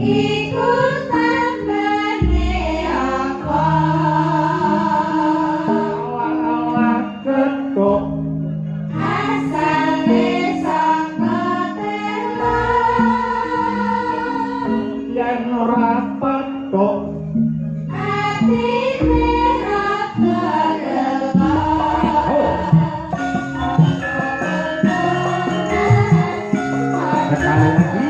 Iku tambane apa? Alah gethuk. Asale saka tela. Yen ora petuk, atine rada gelo. Sekali lagi.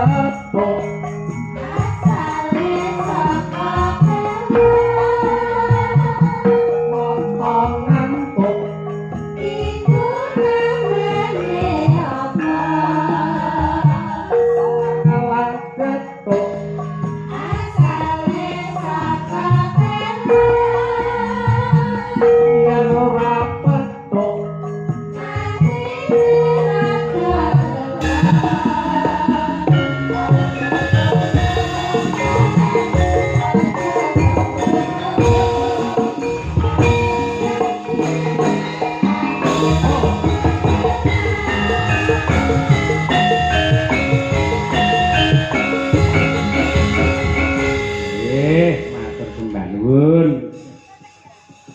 Gethuk. Asale saka tela. Mata ngantuk. Iku namane apa? Alah gethuk. Asale saka tela. Yen ora petuk, atine rada gelo. Nggih, matur sembah nuwun.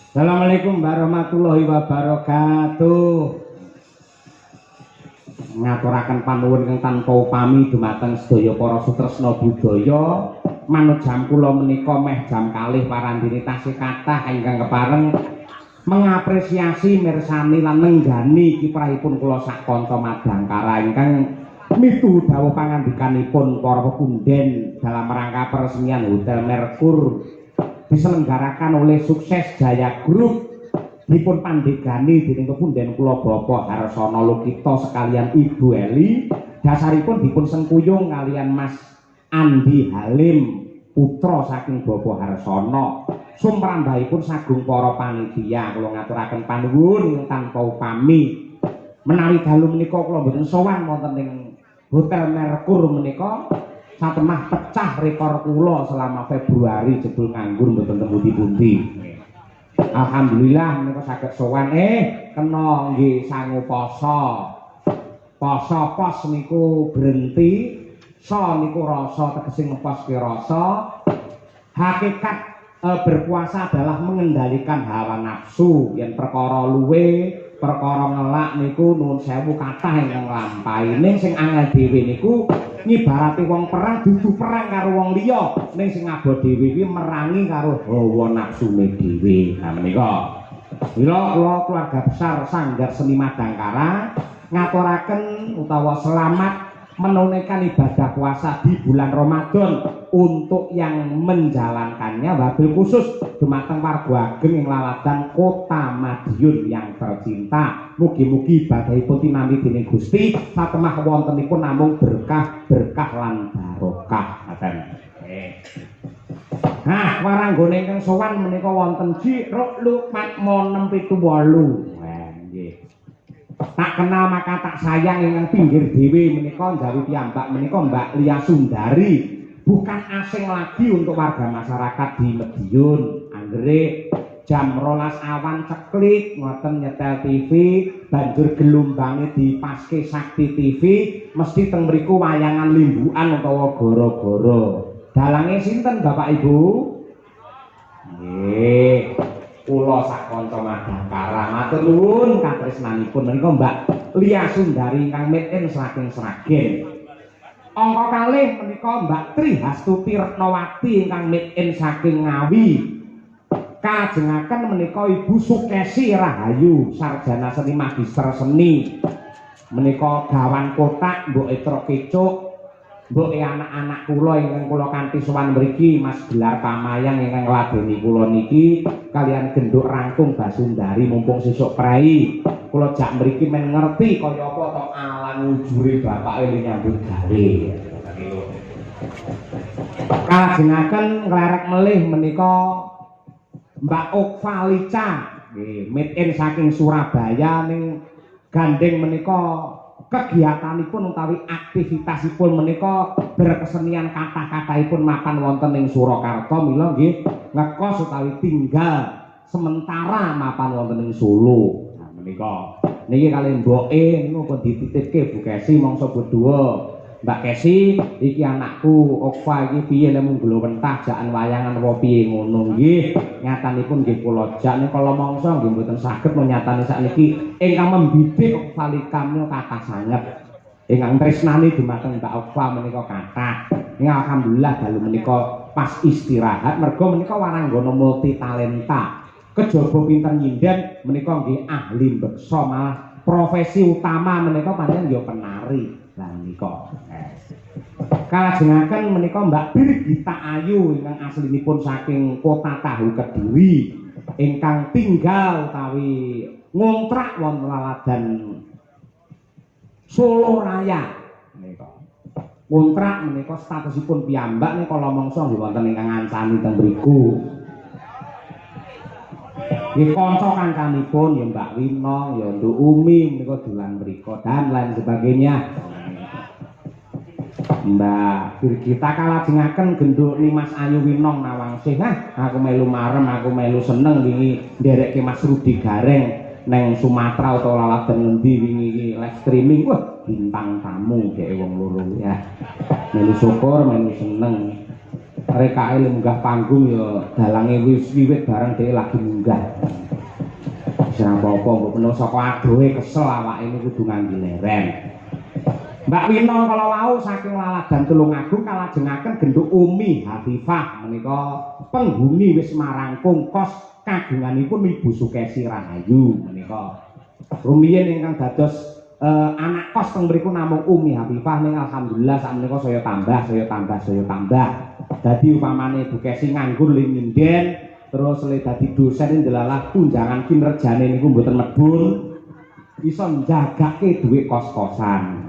Assalamualaikum warahmatullahi wabarakatuh. Ngaturaken panuwun ingkang tanpa upami dumateng sedaya para sutresna budaya. Manut jam kula menika meh jam 2 warandine tasih kathah ingkang kepareng mengapresiasi, mirsani lan nenggani kiprahipun kula sak kanca Madangkara ingkang mituhu dawuh pangandikanipun para pepunden dalam rangka peresmian Hotel Mercure diselenggarakan oleh Sukses Jaya Group, dipun pandegani dening pepunden kula Bapak Harsono Lukito sekalian Ibu Eli, dasaripun dipun sengkuyung kalian Mas Andi Halim putra saking Bapak Harsono, sumrambahipun sagung para panitia. Kula ngaturaken panuwun tanpa upami. Menawi dalu menika kula mboten sowan wonten ing Hotel Mercure menika satemah pecah rekor kula selama Februari jebul nganggur mboten temu pundi. Alhamdulillah menika saged sowan, kena nggih sangu poso. Poso pos niku berhenti, so niku rasa, tegese ngeposke rasa. Hakikat berpuasa adalah mengendalikan hawa nafsu. Yen perkara luwe, perkara ngelak niku nuwun sewu kathah ingkang nglampahi. Ning sing angel dhewe niku ngibarate wong perang dudu perang karo wong liya, ning sing aboh dhewe kuwi merangi karo hawa nafsune dhewe. Nah menika mila kula keluarga besar Sanggar Seni Madangkara ngaturaken utawa selamat menunaikan ibadah puasa di bulan Ramadan untuk yang menjalankannya, wabil khusus dumateng warga ageng ing laladan Kota Madiun yang tercinta. Mugi-mugi ibadahipun tinampi dening Gusti, satemah wontenipun namung berkah, berkah lan barokah. Ngaten. Nah, waranggone ingkang sowan menika wonten Ji Ruk Lu 4 6 7 8. Wah, nggih. Tak kenal maka tak sayang ingkang pinggir dhewe menika njawi piyambak menika Mbak Lia Sundari. Bukan asing lagi untuk warga masyarakat di Madiun. Anggere Jam 12 awan ceklik ngoten nyetel TV, banjur gelumbange dipaske Sakti TV, mesti teng mriku wayangan limbukan utawa gara-gara. Dalange sinten Bapak Ibu? Nggih. Kula sak kanca Madangkara matur nuwun katresnanipun menika Mbak Lia Sundari ingkang made in saking Sragen. Angka kalih menika Mbak Tri Hastuti Retnawati ingkang made in saking Ngawi. Kajengaken menika Ibu Sukesi Rahayu, sarjana seni magister seni. Menika gawan kotak mbok etrok kecuk, mboke anak-anak kula ingkang kula kanthi sowan mriki Mas Gelar Pamayang ingkang ngladeni kula niki kalian genduk rangkung Basundari mumpung sesuk prei. Kula jak mriki men ngerti kaya apa to alang ujure bapake le nyambut gawe. Kalajengaken nglerek melih menika Mbak Okvalica nggih made in saking Surabaya ning gandeng menika kegiatanipun utawi aktivitasipun menika berkesenian kathah-kathahipun mapan wonten ing Surakarta mila nggih ngekos utawi tinggal sementara mapan wonten ing Solo. Nah menika niki kalih mboke niku pun dititipke Bu Kesi mangsa berdua. Mbak Kesi iki anakku Okva iki piye lek mung wentah jakan wayangan apa piye ngono nggih. Nyatanipun nggih kula jak ning kala mangsa nggih mboten saged menyatani sakniki ingkang membidik Okvalika menika kathah sanget. Ingkang tresnani dumateng Mbak Okva menika kathah. Ning alhamdulillah dalu menika pas istirahat mergo menika waranggana multi talenta. Kejaba pinter nyinden menika nggih ahli mbeksa malah profesi utama menika pancen ya penari. Lah menika. Kalajengaken menika Mbak Birgita Ayu ingkang aslinipun saking Kota Tahu Kediri ingkang tinggal utawi ngontrak wonten laladan Solo Raya menika. Ngontrak menika statusipun piyambak ning kala mangsa nggih wonten ingkang ngancani teng mriku. Nggih kanca kancanipun ya Mbak Wino, ya Nduk Umi menika dolan mriku dan lain sebagainya. Mbak Birgita kalajengaken genduk Nimas Ayu Winong Nawangsih. Hah, aku melu marem, aku melu seneng wingi nderekke Mas Rudi Gareng neng Sumatera utawa laladan ngendi wingi iki live streaming. Wah, bintang tamu dhek wong loro ya. Melu syukur, melu seneng. Rekake munggah panggung ya dalange wis wiwit bareng dhek lagi munggah. Wis ora apa-apa, mbok menawa saka adohe kesel awake niku kudu nganggo leren. Mbak Wino kala wau saking laladan Tulungagung kalajengaken genduk Umi Hafifah menika penghuni Wisma Rangkung kos kagunganipun Ibu Sukesi Rahayu menika. Rumiyin ingkang dados anak kos teng mriku namung Umi Hafifah ning alhamdulillah sakmenika saya tambah, saya tambah, saya tambah. Dadi upamane Bu Kesi nganggur le nyinden terus le dadi dosen ndelalah tunjangan kinerjane niku mboten medhun iso njagake dhuwit kos-kosan.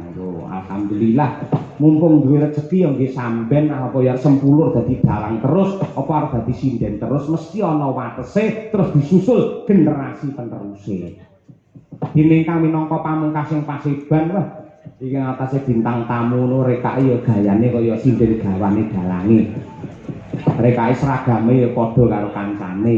Alhamdulillah mumpung duwe rezeki ya nggih samben apa ya sempulur dadi dalang terus apa arep dadi sinden terus mesti ana watese terus disusul generasi peneruse. Dene ingkang minangka pamungkasing paseban wah iki ngatasé bintang tamu no rekake ya gayane kaya sinden gawane dalange. Rekake seragame ya padha karo kancane.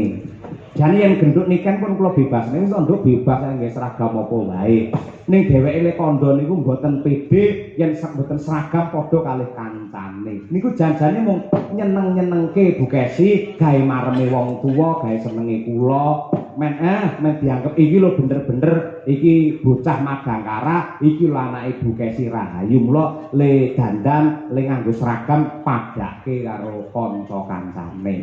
Jane yen genduk niken pun kula bebas ning nduk bebas nggih seragam apa wae. Ning dheweke le kandha niku mboten pede yen mboten seragam padha kalih kancane. Niku janjane mung nyeneng-nyenengke Bu Kesi, gawe mareme wong tuwa, gawe senenge kula. Men men dianggep iki lho bener-bener iki bocah Madangkara, iki lho anake Bu Kesi Rahayu. Mula le dandan, le nganggo seragam padake karo kanca kancane.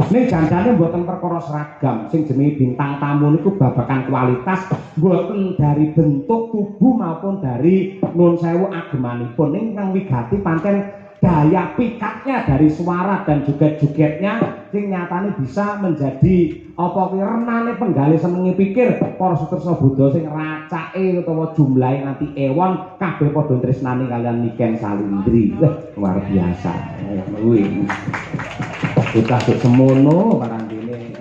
Ning janjane mboten perkara seragam, sing jenenge bintang tamu niku babakan kualitas, mboten dari bentuk tubuh maupun dari nun sewu agemanipun. Ning ingkang wigati pancen daya pikatnya dari suara dan juga jogetnya sing nyatane bisa menjadi apa kuwi renane penggalih senenge pikir para sutresna Buddha sing racake utawa jumlahe nganti ewon kabeh padha tresnani kalian Niken Salindri. Wah, luar biasa. Kuwi. Bocah sik semono parandene.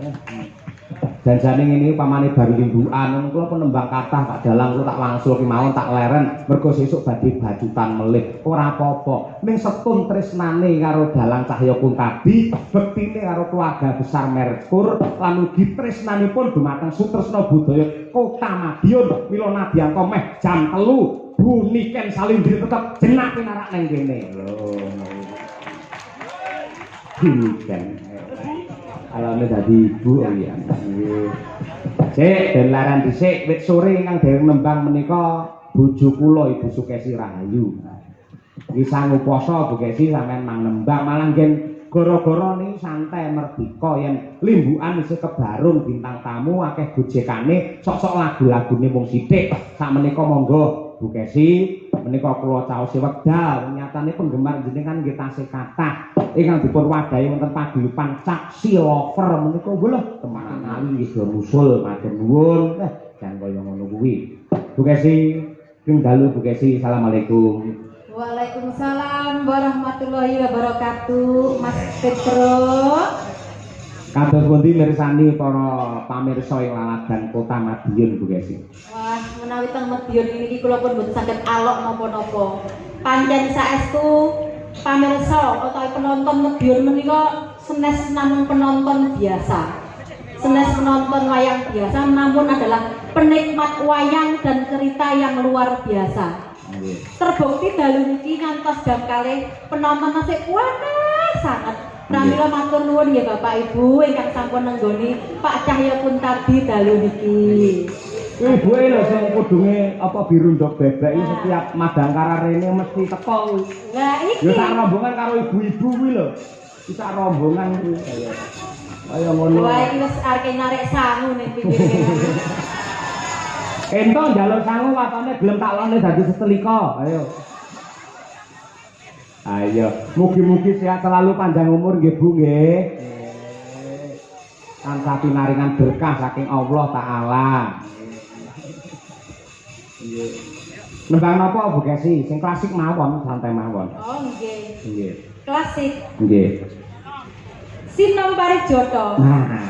Janjane ngene iki pamane baru limbukan ngono kula penembang kathah Pak Dalang kula tak wangsul ki mawon tak leren mergo sesuk badhe bacutan melih. Ora apa-apa. Ning setun tresnane karo Dalang Cahya Kuntadi, bektine karo keluarga besar Merkur lan ugi tresnanipun dumateng sutresna budaya Kota Madiun. Mila nadyanto meh jam 3 Bu Niken Salindri tetep jenak pinarak nang kene. Lho. Bu Niken. Alame dadi ibu iya. Nggih. Sik ben laran dhisik wit sore ingkang dereng nembang menika bojo kula Ibu Sukesi Rahayu. Iki sangu poso Bu Kesi sampean mang nembang malah ngen gara-gara niki santai merdika yen limbukan isih kebarung bintang tamu akeh gojekane sok-sok lagu-lagune mung sithik. Sakmenika monggo Bu Kesi menika kula caosi wekdal nyatane penggemar jenengan nggih tasih kathah ingkang dipun wadahi wonten paguyuban Caksi Lover menika lho temenan ali nggih do nusul matur nuwun. Jan kaya ngono kuwi. Bu Kesi ping dalu Bu Kesi, assalamualaikum. Waalaikumsalam warahmatullahi wabarakatuh Mas Petro. Kados pundi mirsani para pamirsa ing laladan Kota Madiun Bu Kesi? Wah, menawi teng Madiun niki kula pun mboten saged alok napa-napa. Pancen saestu pamirsa utawi penonton Madiun menika senes namung penonton biasa. Senes penonton wayang biasa namun adalah penikmat wayang dan cerita yang luar biasa. Terbukti dalu niki ngantos jam kalih penonton tasih kuatah sanget. Pramila matur nuwun ya Bapak Ibu ingkang sampun nenggoni Pak Cahya Kuntadi dalu niki. Ibuke lho sing kudunge apa biru ndok bebek iki setiap madangkara rene mesti teko. Lah iki. Ya sak rombongan karo ibu-ibu kuwi lho. Iki sak rombongan kuwi kaya. Kaya ngono. Wah iki wis arep narik sangu ning pinggir kene. Ento njaluk sangu watone gelem tak lone dadi setelika. Ayo. Ayo, mugi-mugi sehat selalu panjang umur nggih Bu nggih. Tansah pinaringan berkah saking Allah Taala. Nggih. Nembang napa Bu Kesi? Sing klasik mawon, santai mawon. Oh nggih. Nggih. Klasik. Nggih. Sinom Parijoto. Nah.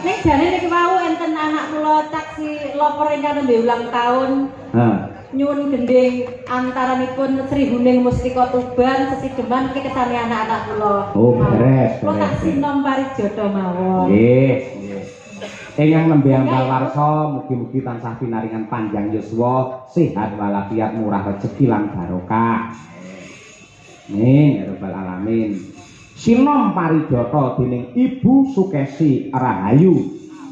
Nek jane niki wau enten anak kula Caksi Lover ingkang nembe ulang tahun. Heeh. Nyuwun gending antaranipun Sri Huning Mustika Tuban sesideman iki kesane anak-anak kula. Oh, beres. Kula tak Sinom Parijoto mawon. Nggih, nggih. Ingkang nembe ambal warsa mugi-mugi tansah pinaringan panjang yuswa, sehat walafiat, murah rejeki lan barokah. Amin ya rabbal alamin. Sinom Parijoto dening Ibu Sukesi Rahayu,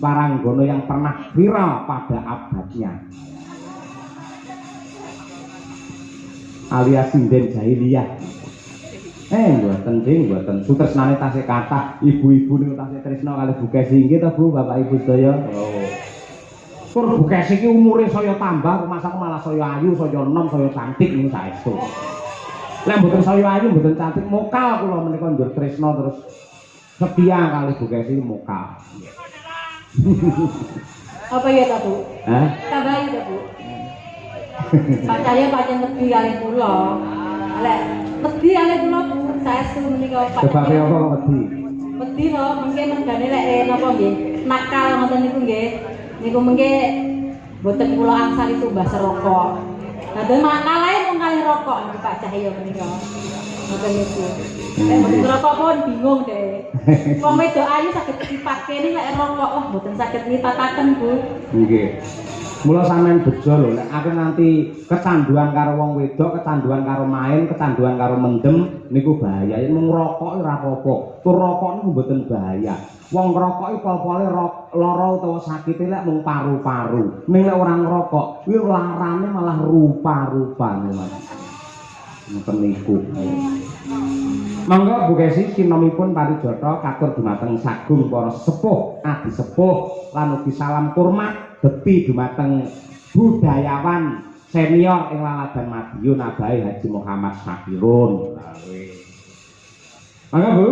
waranggono yang pernah viral pada abadnya. Alias sinden jahiliyah. Mboten sing mboten sutresnane tasih kathah ibu-ibu niku tasih tresna kalih Bu Kesi nggih ta Bu, Bapak Ibu sedaya. Oh. Tur Bu Kesi iki umure saya tambah, rumasaku malah saya ayu, saya enom, saya cantik niku saestu. Lek mboten saya ayu, mboten cantik, mokal kula menika njur tresna terus setia kalih Bu Kesi mokal. Apa ya ta Bu? Hah? Tambah ya ta Bu? Pak Cahya pancen wedi kalih kula. Lek wedi kalih kula Bu, saestu menika Pak. Sebabe apa kok wedi? Wedi to, mengke mergane lek napa nggih, nakal ngoten niku nggih. Niku mengke mboten kula angsal tumbas rokok. Lah den nakalae mung kalih rokok niku Pak Cahya menika. Ngoten niku. Lek mboten rokok pun bingung deh. Wong wedok ayu saged dipake ning lek rokok wah mboten saged nitataken Bu. Nggih. Mula sampean bejo lho, nek aku nganti kecanduan karo wong wedok, kecanduan karo main, kecanduan karo mendem niku bahaya. Yen mung rokok ora apa-apa. Tur rokok niku mboten bahaya. Wong ngrokok iki pol-pole lara utawa sakite lek mung paru-paru. Ning lek ora ngrokok, kuwi larane malah rupa-rupane Mas. Ngoten niku. Monggo Bu Kesi sinomipun Parijoto katur dumateng sagung para sepuh, adi sepuh lan ugi salam kurmat bekti dumateng budayawan senior ing laladan Madiun Abahe Haji Muhammad Syakirun. Monggo Bu.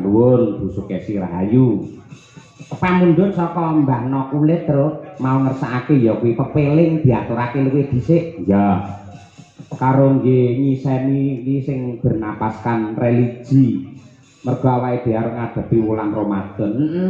Nuwun Bu Sukesi Rahayu. Pamundhut saka Mbah No Kulit, Truk, mau ngersakake ya kuwi pepeling diaturake luwih dhisik. Ya. Karo nggih nyiseni iki sing bernapaskan religi. Mergo awake dhewe arep ngadepi wulan Ramadan. Heeh.